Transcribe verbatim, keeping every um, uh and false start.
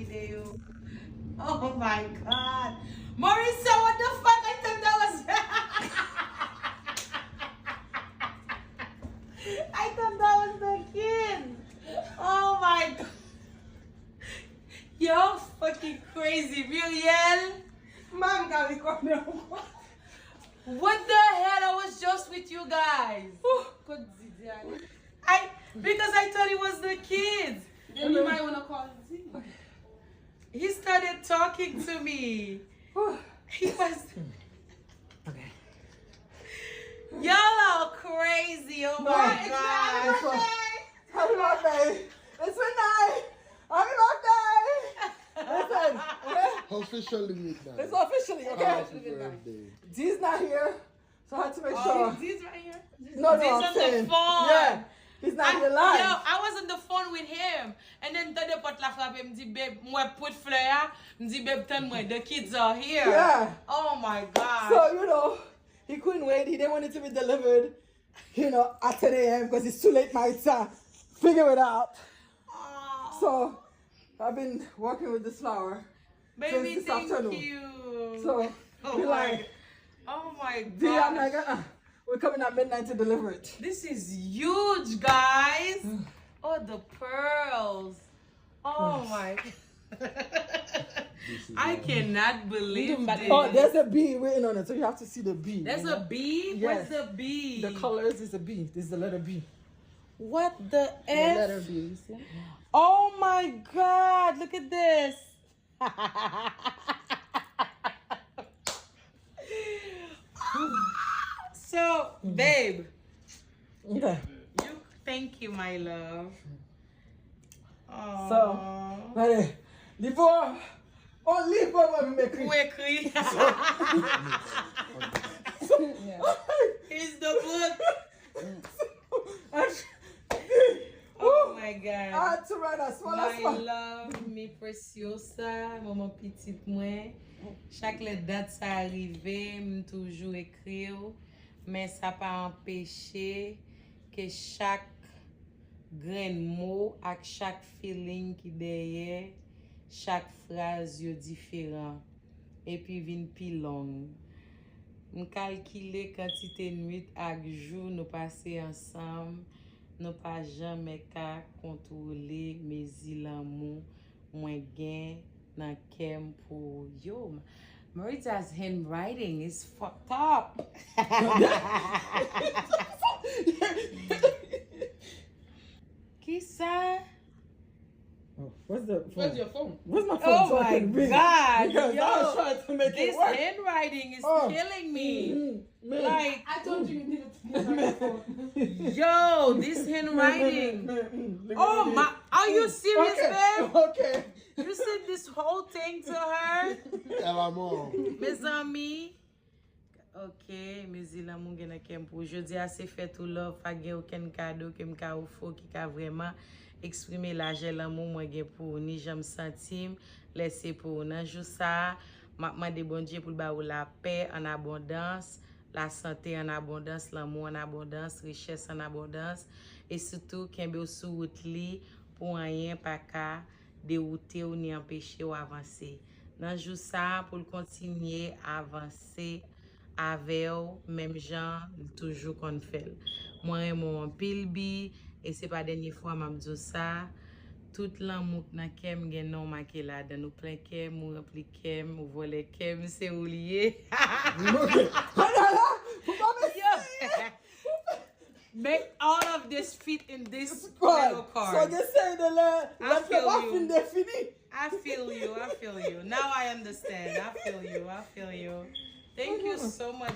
video. Oh my God. Mauricio, what the fuck? I thought that was I thought that was the kid. Oh my God. You're fucking crazy, Muriel. Mami ka ri kòmè ankò. What the hell? I was just with you guys. Kote Didi ale? I, because I thought it was the kids. Then you might wanna call Didi. He started talking to me. He was. Okay. Y'all are crazy. Oh my God. Happy birthday! It's midnight! Happy birthday! Listen, okay? Officially midnight. It's officially, okay? Happy birthday. D's not here, so I had to make sure. D's right here. No, no, I'm saying, yeah, he's not here live. Yo, I was on the phone with him. And then tande pòt la frape, m di, "Babe," m wè pòt flè a, m di, "Babe, tann mwen, the kids are here." Yeah. Oh my God. So, you know, he couldn't wait. He didn't want it to be delivered, you know, at ten a m because it's too late, my time. Figure it out. So, I've been working with this flower since this afternoon. Baby, thank you. So, oh my, like, oh my gosh. We're coming at midnight to deliver it. This is huge, guys. Oh, the pearls. Oh my. I cannot believe this. Oh, there's a B written on it, so you have to see the B. There's a B? Yes. Where's the B? The colors is a B. This is the letter B. What the F? The letter B, you see? Oh my God, look at this. So, babe, okay. You, thank you, my love. So, gade, li pou, oh, li pou mwen m ekri. Ou ekri. Here's the book. Oh my God. My love, mi preciosa, manman pitit mwen. Chak lè dat sa a rive, m toujou ekri w. Men sa pa anpeche ke chak grenn mo ak chak feeling ki dèyè chak fraz yo diferan epi vin pi long. M kalkile kantite nwit ak jou nou pase ansanm, nou pa janmen ka kontwole mezi lanmou mwen gen nan kè m pou ou. Yo, Maritza's handwriting is fucked up. Kisa? Oh, where's the phone? Where's your phone? Where's my phone? Oh so I can read? God. Because I was trying to make it work. This handwriting is killing me. Mm-hmm. Like, I told you you needed to give her your phone. Yo, this handwriting. Oh my, are you serious, babe? Okay. You sent this whole thing to her? Mezanmi. Ok, mezi lanmou gen nan kè m pou ou. Jodi a se fèt ou, love, pa gen okenn kado ke m ka ofri w ki ka vrèman eksprime lajè lanmou mwen gen pou ou, ni jan m santi m lè se pou ou. Nan jou sa a, m ap mande Bondye pou l ba ou lapè an abondans, lasante an abondans, lanmou an abondans, richès an abondans, e sitou kenbe w sou wout li pou anyen pa ka dewoute w ni anpeche w avanse. Nan jou sa a, pou l kontinye avanse avè w, menm jan l toujou konn fè l. Mwen renmen w anpil, Bi, e se pa dènye fwa m ap di w sa. Tout lanmou k nan kè m gen non w make ladan l. Ou plen kè m, ou ranpli kè m, ou vòlè kè m, se ou l ye. Yo! Make all of this fit in this little card. So they say the la- I feel you. I feel you. I feel you. Now I understand. I feel you. I feel you. Thank you so much.